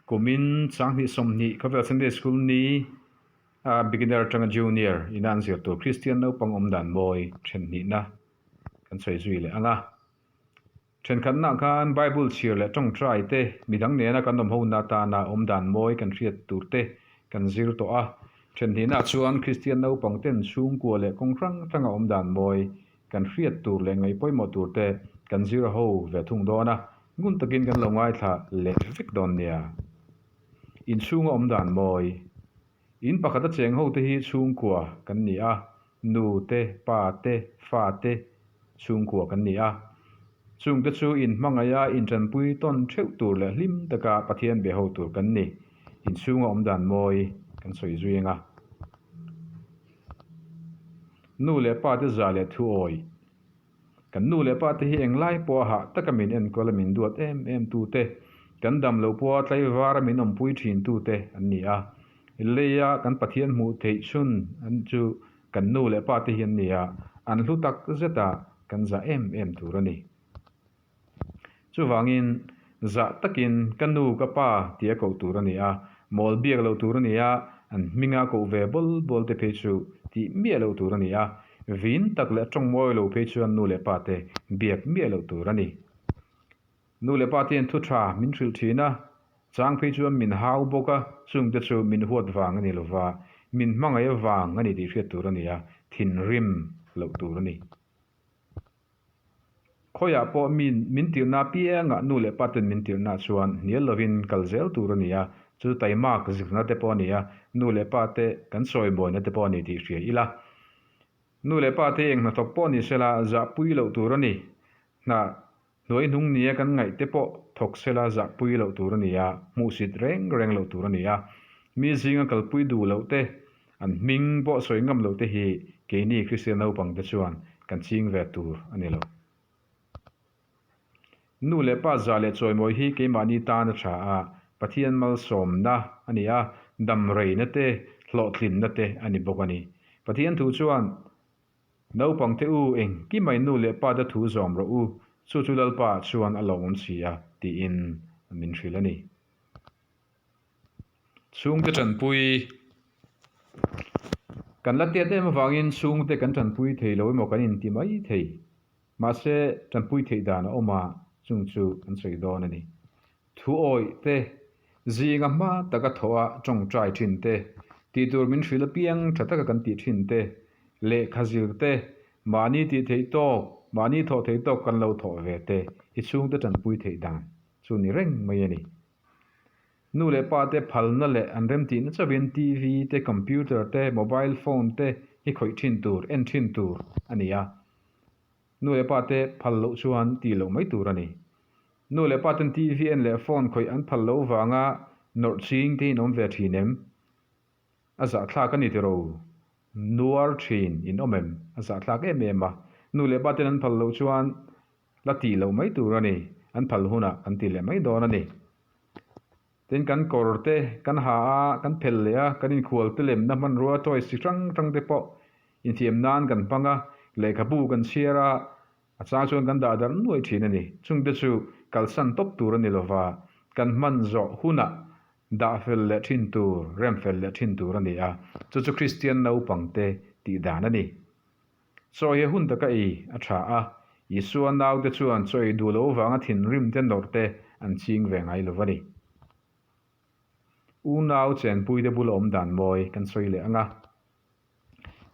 Kumin Sanghnih 20 khawvel Sunday School ni a beginner atanga junior ina an zir tur Kristian naupang awm dan mawi thenhnihna kan sawi zui leh ang a. Thenkhatnaah khan Bible chhir leh tawngtai te, midang nena kan awm hona atana awm dan mawi kan hriat tur te kan zir tawh a. Thenhnihnaah chuan Kristian naupang ten chhungkua leh kawng hrang hranga awm dan mawi kan hriat tur leh ngaih pawimawh tur te kan zir ho ve thung dawn a, ngun takin kan lo ngaithla leh vek dawn nia. Inchhunga awm dan mawi. In pakhata cheng ho te hi chhungkua kan ni a, nu te, pa te, fa te chhungkua kan ni a. Chungte chu inhmangaih a intanpui tawn theuh tur leh hlim taka Pathian be ho tur kan ni. Inchhunga awm dan mawi kan sawi zui ang a. Nu leh pa te zah leh thu awih. Kan nu leh pa te hi englai pawha hah taka min enkawl a min duat em em tu te, kan dam loh pawha tlaivara min awmpui thin tu te an ni a. Leia kan Pathian hmuh theih chhun an chu kan nu leh pa te hi an ni a, an hlu tak zet a kan zah em em tur a ni. Chuvangin, zah takin ka nu ka pa tia koh tur a ni a, mawl biak loh tur a ni a, an hminga koh ve bawl bawl te phei chu tih miah loh tur a ni a, vin tak leh tawng mawi lo phei chuan nu leh pa te biak miah loh tur a ni. Nu leh pa te hian thu tha min hrilh thin a, chang phei chuan min hau bawk a, chungte chu min huat vang a ni lova, min hmangaih avang a ni tih hriat tur a ni a, thinrim loh tur a ni. Khawiah pawh min min tirhna apiangah nu leh pa ten min tirhna chuan hnial lovin kal zel tur a ni a, chu taimak zirna te pawh a ni a, nu leh pa te kan sawi mawina te pawh a ni tih hria ila. Nu leh pa te eng hnathawk pawh ni sela zahpui loh tur a ni. Hna hnuai hnung nia kan ngaih te pawh thawk sela zahpui loh tur a ni a, hmuhsit reng reng loh tur a ni a. Mi zinga kalpui duh loh te An hming pawh sawi ngam loh te hi keini Kristian naupang te chuan kan ching ve tur a ni lo. Nu leh pa zah leh chawimawi hi keimahni tan a tha a, Pathian malsawmna a ni a, damreina te, hlawhtlinna te a ni bawk a ni. Pathian thu chuan, Naupang te u, engkimai nu leh pa te thu zawm rawh u, chu chu Lalpa chuan a lawmawm si a, tiin min hrilh a ni. Chhungte tanpui Kan la tiat em avangin chhungte kan tanpui thei lo emaw kan inti mai thei. Mahse, tanpui theih dan a awm a, chung chu kan sawi dawn a ni. Thu awih te, zinga hma taka thawh a tawngtai thin te, tih tur min hrilh apiang tha taka kan tih thin te, lehkha zir te, mahni tih theih tawk, mahni thawh theih tawk kan lo thawh ve te hi chhungte tanpui theih dan chu ni reng mai a ni. Nu leh pa te phalna leh an remtihna chauhin TV te, computer te, mobile phone te hi khawih thin tur, en thin tur a ni a. Nu leh pa te phal loh chuan tih loh mai tur a ni. Nu leh pa ten TV en leh phone khawih an phal loh vanga nawrh ching te hi in awm ve thin em? A zahthlak a ni tiro. Nuar thin in awm em? A zahthlak em em a. Nu leh pa ten an phal loh chuan La tih loh mai tur a ni. An phal hunah kan ti leh mai dawn a ni. Tin, kan kawr te kan ha a, kan phel leh a, kan inkhual te lemna hmanrua toys chi hrang hrang te pawh inthiam nan kan hmang a, lehkhabu kan chhiar a, a chang chuan kan dah darh nuai thin a ni. Chungte chu kalsan tawp tur a ni lova, kan hman zawh hunah dah fel leh thin tur, rem fel leh thin tur a ni a, chu chu Kristian naupangte tih dan a ni. Chaw hi hun taka ei a tha a, Isua naute chuan chaw ei duh loh vanga thinrim te nawrh te an ching ve ngai lo va ni. Unau chenpuite bula awm dan mawi kan sawi leh ang a.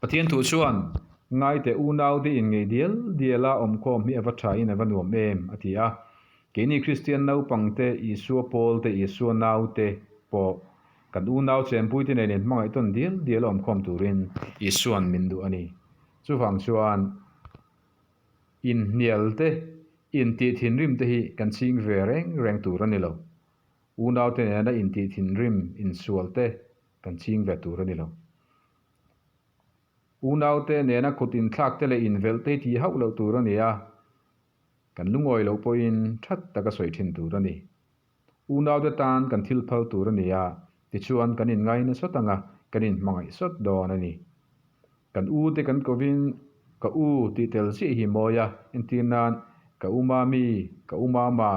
Pathian thu chuan, Ngaite unaute inngeih dial diala awmkhawm hi a va tha in a va nuam em, a ti a. Keini Kristian naupangte, Isua pawlte, Isua naute pawh Kan unau chenpuite nen inhmangaih tawn dial dial a awmkhawm turin Isua'n min duh a ni. Chuvang chuan inhnial te, intih thinrim te hi kan ching ve reng reng tur a ni lo. Unaute nena intih thinrim, insual te kan ching ve tur a ni lo. Unaute nena kut inthlak te leh invelh te hi tih hauh loh tur a ni a, kan lungawi loh pawhin that taka sawi thin tur a ni. Unaute tan kan thil phal tur a ni a, tichuan kan inngai nasat ang a, kan inhmangaih sawt dawn a ni. Kan u te kan kovin ka u tih tel chiah hi mawi a, entir nan ka u mami, ka u mama,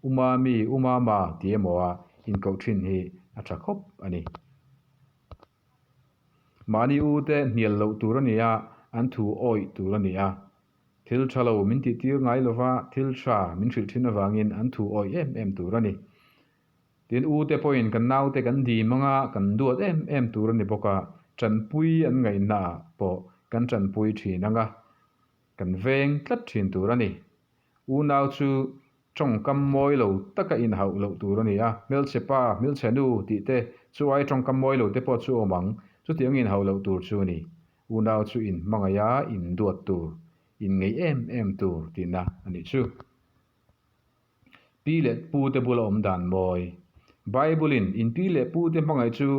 u mami, u mama ti emaw a inkoh thin hi a tha khawp a ni. Mahni u te hnial loh tur a ni a, an thu awih tur a ni a. Thil tha lo min tihtir ngai lova thil tha min hrilh thin avangin an thu awih em em tur a ni. Tin, u te pawhin kan naute kan dim anga kan duat em em tur a ni bawk a, tanpui an ngaihnaah pawh kan tanpui thin anga kan veng tlat thin tur a ni. Unau chu tawngkam mawi lo taka inhauh loh tur a ni a, hmelchhe pa, hmelchhe nu tih te chu ai tawngkam mawi lo te pawh chu awm ang, chutiang inhauh loh tur chu a ni. Unau chu inhmangaih a, induat tur, inngeih em em tur tihna a nih chu. Pi leh pu te bula awm dan mawi. Bible-in in pi leh pu te hmangaih chu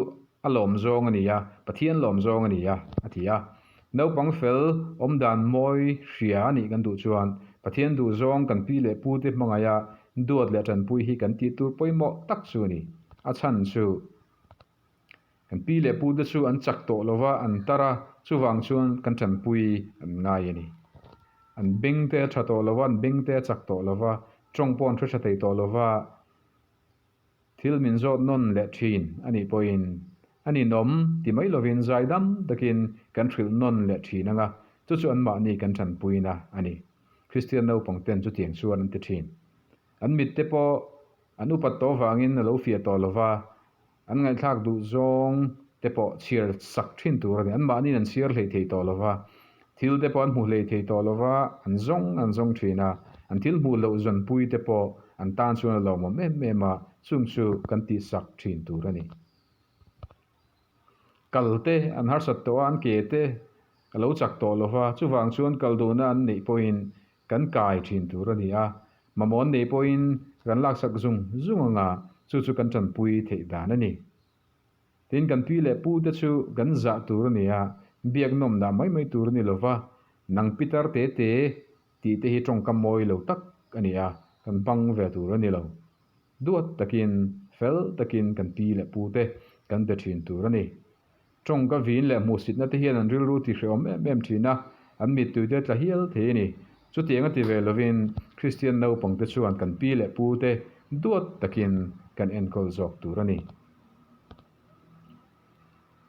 a lawm zawng a ni a, Pathian lawm zawng a ni a, a ti a. Naupang fel awm dan mawi hria a nih kan duh chuan Pathian duh zawng kan pi leh pu te hmangaiha duat leh tanpui hi kan tih tur pawimawh tak chu a ni. A chhan chu. Kan pi leh pu te chu an chak tawh lo va, an tar a, chuvang chuan kan tanpui an ngai a ni. An beng te a tha tawh lo va, an beng te a chak tawh lo va, tawng pawh an hre tha thei tawh lo va, thil min zawt nawn leh thin a nih pawhin a ninawm ti mai lovin zaidam takin kan hrilh nawn leh thin ang a, chu chu anmahni kan tanpuina a ni. Kristian naupang ten chutiang chuan an ti thin. An mit te pawh an upat tawh vangin a lo fiah tawh lo va, An ngaihthlak duh zawng te pawh chhiar sak thin tur a ni. Anmahniin an chhiar hlei thei tawh lo va, thil te pawh an hmu hlei thei tawh lo va, an zawng an zawng thin a. An thil hmuh loh zawnpui te pawh an tan chuan a lawmawm em em a, chung chu kan tihsak thin tur a ni. Kal te an harsat tawh a, an ke te a lo chak tawh lo va, chuvang chuan kal duhna an neih pawhin Kan kai thin tur a ni a, mamawh nei pawhin kan laksak zung zung anga chu chu kan tanpui theih dan a ni. Tin, kan pi leh pu te chu kan zah tur a ni a, biak nawm dah mai mai tur a ni lova, nang pitar te te tih te hi tawngkam mawi lo tak a ni a, kan hmang ve tur a ni lo. Duat takin, fel takin kan pi leh pu te kan be thin tur a ni. Tawngka vin leh hmuhsitna te hian an rilru ti hrehawm em em thin a, an mittui te tla hial thei a ni. Chutiang a ti ve lovin Kristian naupangte chuan kan pi leh pu te duat takin kan enkawl zawk tur a ni.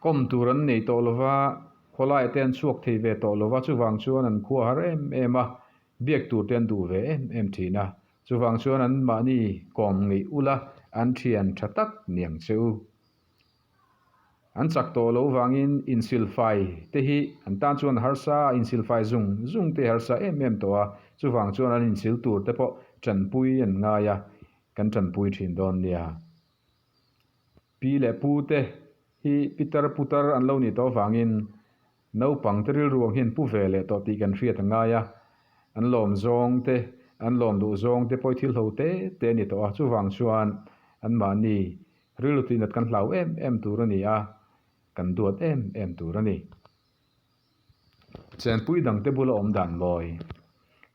Kawm tur an nei tawh lova, khawlai te an chhuak thei ve tawh lova, chuvang chuan an khua har em em a, biak tur te an duh ve em em thin a. Chuvang chuan an mahni kawm ngeih ula an thian tha tak niang che u. An chak tawh lo vangin insilfai te hi an tan chuan harsa a, insilfai zung zung te harsa em em tawh a, chuvang chuan an insil tur te pawh tanpui an ngai a, kan tanpui thin dawn nia. Pi leh pu te hi pitar putar an lo nih tawh vangin naupang te rilruang hian pu ve leh tawh tih kan hriat a ngai a, an lawm zawng te, an lawm duh zawng te pawh hi thil ho te te a ni tawh a, chuvang chuan anmahni Rilru tih nat kan hlau em em tur a ni a, kan duat em em tur a ni. Chenpui dangte bula awm dan mawi.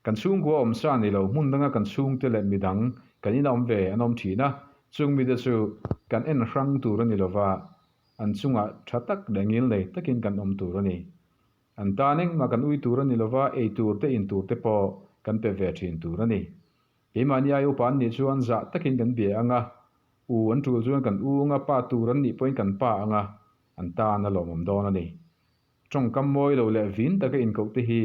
Kan chhungkua awm sa ni lo, hmun danga kan chhungte leh midang kan ina awm ve an awm thin a, chung mite chu kan en hrang tur a ni lova, an chungah tha tak leh ngil nei takin kan awm tur a ni. An tan engmah kan ui tur a ni lova, ei tur te in tur te pawh kan pe ve thin tur a ni. Keimahni ai upa an nih chuan zah takin kan bia ang a, u an tul chuan kan u ang a, pa tur an nih pawhin kan pa ang a, an tan a lawmawm dawn a ni. Tawngkam mawi lo leh vin taka inkoh te hi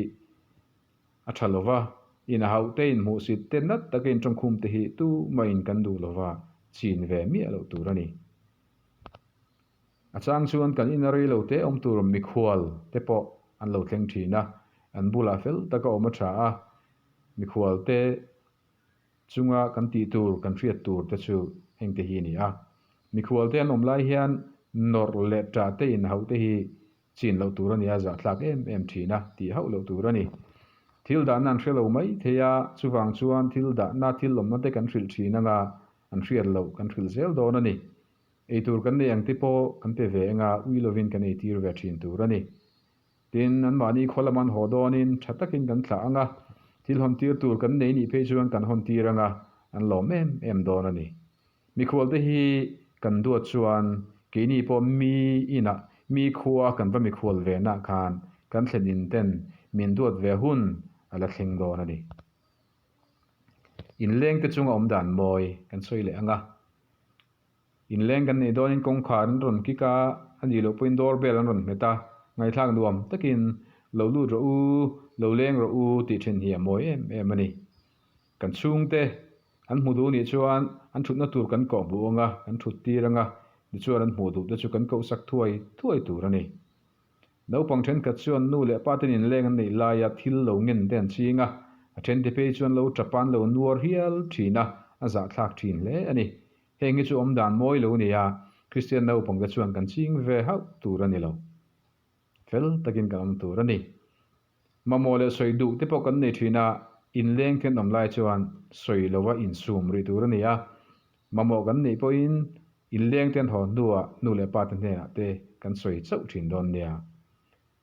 a tha lo va, in a hauh te, in hmuhsit te, nat taka in tawngkhum te hi tumahin kan duh lo va, chin ve miah loh tur a ni. A chang chuan kan ina rei lo te awm tur mikhual te pawh an lo thleng thin a, an bulah fel taka awm a tha a, Mikhual te chunga kan tih tur, kan hriat tur te chu heng te hi a ni a. Mikhual te an awm lai hian nawrh leh ṭah te inhauh te hi chin loh tur a ni a, zahthlak em em thin a, tih hauh loh tur a ni. Thil dahna an hre lo mai thei a, chuvang chuan thil dahna, thil awmna te kan hrilh thin anga an hriat loh kan hrilh zel dawn a ni. Eitur kan nei ang te pawh kan pe ve anga ui lovin kan eitir ve thin tur a ni. Tin, anmahni khaw lam an haw dawnin tha takin kan thlah ang a, thil hawntir tur kan nei nih phei chuan kan hawntir ang a, an lawm em em dawn a ni. Mikhualte hi kan duat chuan keini pawh mi inah mi khua kan va mikhual ve nah khan kan thlen in ten min duat ve hun a la thleng dawn a ni. Inlengte chunga awm dan mawi kan sawi leh ang a. Inleng kan neih dawnin kawngkhar an rawn kik a, a nih loh pawhin door bell an rawn hmet a, ngaihthlak nuam takin lo lut rawh u, lo leng rawh u tih thin hi a mawi em em a ni. Kan chhungte an hmu duh nih chuan an thutna tur kan kawh hmuh ang a, kan thut tir ang a, tichuan an hmuh duh te chu kan kohsak thuai thuai tur a ni. Naupang thenkhat chuan nu leh pa ten inleng an neih laia thil lo ngen te an ching a, a thente phei chuan lo tap a an lo nuar hial thin a, a zahthlak thin hle a ni. Heng hi chu awmdan mawi lo nia, Kristian naupangte chuan kan ching ve hauh tur a ni lo. Fel takin kan awm tur a ni. Mamawh leh sawi duh te pawh kan nei thin a, inleng te an awm lai chuan sawi lova insum rih tur a ni a. Mamawh kan neih pawhin inleng te an haw hnuah nu leh pa te hnenah te kan sawi chauh thin dawn nia.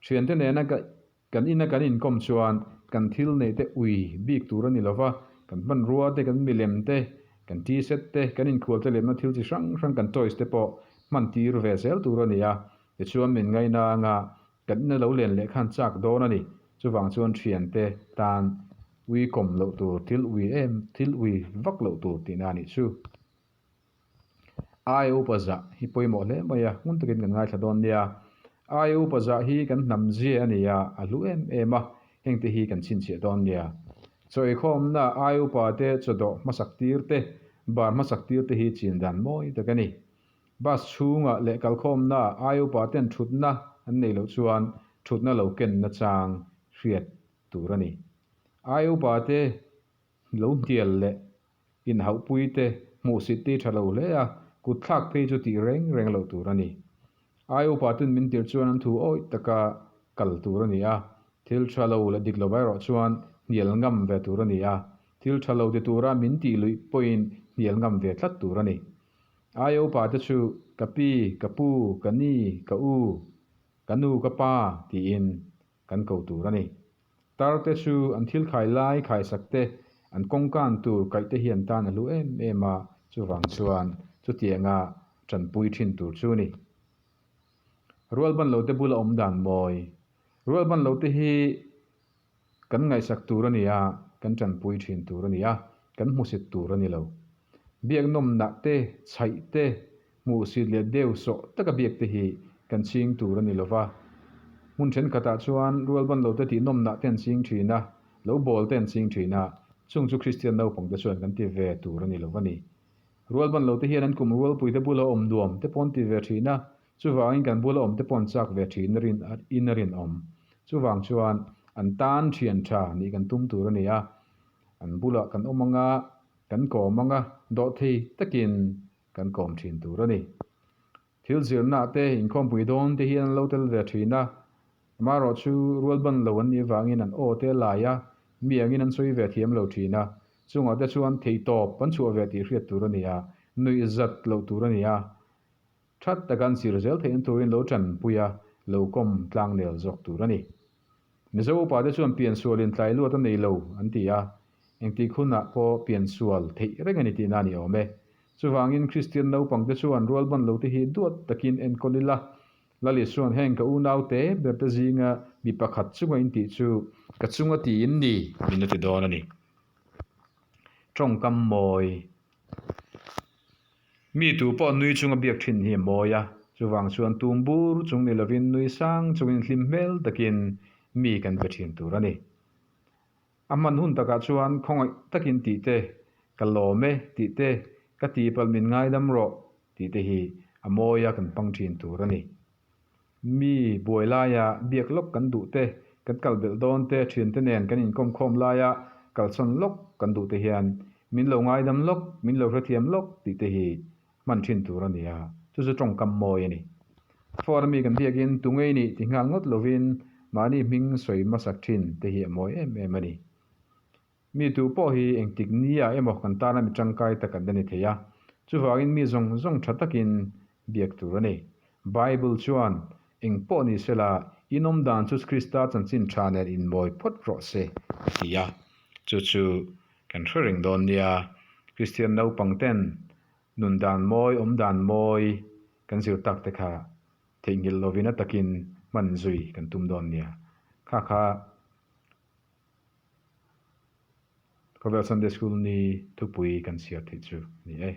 Thiante nena kan ina kan inkawm chuan kan thil neih te ui bik tur a ni lova, kan hmanrua te, kan milem te, kan t-shirt te, kan inkhual te lemna thil chi hrang hrang kan toys te pawh hman tir ve zel tur a ni a. Tichuan min ngaina anga Kan ina lo len leh khan chak dawn a ni. Chuvang chuan thiante tan ui kawm loh tur, thil ui em, thil ui vak loh tur tihna a nih chu. Ai upa zah hi pawimawh hle mai a, ngun takin kan ngaithla dawn nia. Ai upa zah hi kan hnam zia a ni a, a hlu em em a, hengte hi kan chhinchhiah dawn nia. Chawikhawmna ai upa te chawdawh hmasak tir te, bar hmasak tir te hi chin dan mawi tak a ni. Bus chhungah leh kalkhawmnaah ai upa ten thutna an neih loh chuan thutna lo kenna chang hriat tur a ni. Ai upa te lo hnial leh inhauhpui te hmuhsit te tha lo hle a, kut thlak phei chu tih reng reng loh tur a ni. Ai upa ten min tirh chuan an thu awih taka kal tur a ni a, thil tha lo leh dik lo erawh chuan hnial ngam ve tur a ni a, thil tha lo ti tura min tih luih pawhin hnial ngam ve tlat tur a ni. Aia upa te chu ka pi, ka pu, ka ni, ka u, ka nu, ka pa tiin kan ko tur a ni. Tar te chu an thil khai lai khaisak te, an kawngkan tur kaih te hi an tan a hlu em em a, chuvang chuan chutianga tanpui thin tur chu ni. Rualbanlote bula awm dan mawi. Rualbanlote hi Kan ngaihsak tur a ni a, kan tanpui thin tur a ni a, kan hmusit tur a ni lo. Biak nawmnah te, chhaih te, hmuhsit leh deu sawh taka biak te hi kan ching tur a ni lo va. Hmun thenkhatah chuan rualban lo te tih nawmnah te an ching thin a, lo bawl te an ching thin a, chung chu Kristian naupang te chuan kan ti ve tur a ni lo va ni. Rualban lo te hian an kum rualpui te bula awm nuam te pawh an ti ve thin a, Chuvangin kan bula awmte pawh an chak ve thin a rin in a rinawm. Chuvang chuan an tan thian tha nih kan tum tur a ni a, an bulah kan awm anga, kan kawm anga, dawhthei takin kan kawm thin tur a ni. Thil zirnaah te inkhawmpui dawn te hian an lo tel ve thin a, amaherawh chu rualban lo an nih vangin an aw te a lai a, mi angin an sawi ve thiam lo thin a, chungah te chuan theihtawp an chhuah ve tih hriat tur a ni a, nuihzat loh tur a ni a. That taka an sir zel theihna turin lo tanpui a, lo kawm tlang nel zawk tur a ni. Mizo upa te chuan piansualin tlai luat a nei lo an ti a, engtik hunah pawh piansual theih reng a ni tihna a ni awm e. Chuvangin Kristian naupang te chuan rualban lo te hi duat takin enkawl ila, Lal Isuan heng ka unau te ber te zinga mi pakhat chunga in tih chu ka chunga tiin ni min la ti dawn a ni. Tawngkam mawi. Mi tu pawh nui chunga biak thin hi a mawi a, chuvang chuan tum bur chung ni lovin nui sang chungin hlim hmel takin mi kan be thin tur a ni. A hman hun takah chuan khawngaih takin tih te, ka lawm e tih te, ka tihpalh min ngaidam rawh tih te hi a mawi a kan hmang thin tur a ni. Mi buai laia biak lawk kan duh te, kan kal belh dawn te, thiante nen kan inkawm khawm laia kalsawn lawk kan duh te hian min lo ngaidam lawk, min lo hrethiam lawk tih te hi hman thin tur a ni a, chu chu tawngkam mawi a ni. Phone a mi kan biakin tu ngei nih ti nghal ngawt lovin mahni hming sawi hmasak thin te hi a mawi em em a ni. Mi tu pawh hi engtik nia emaw kan tana mi tangkai tak an la ni thei a, chuvangin mi zawng zawng tha takin biak tur a ni. Bible chuan, Eng pawh ni sela, in awm dan chu Krista chanchin tha nen inmawi phawt rawh se, a ti a. Chu chu kan hre reng dawn nia, Kristian naupang ten nun dan mawi, awm dan mawi kan zir tak te kha theihnghilh lovin a takin hman zui kan tum dawn nia. Kha kha. Khawvel Sunday School ni thupui kan chhiar theih chu a ni e.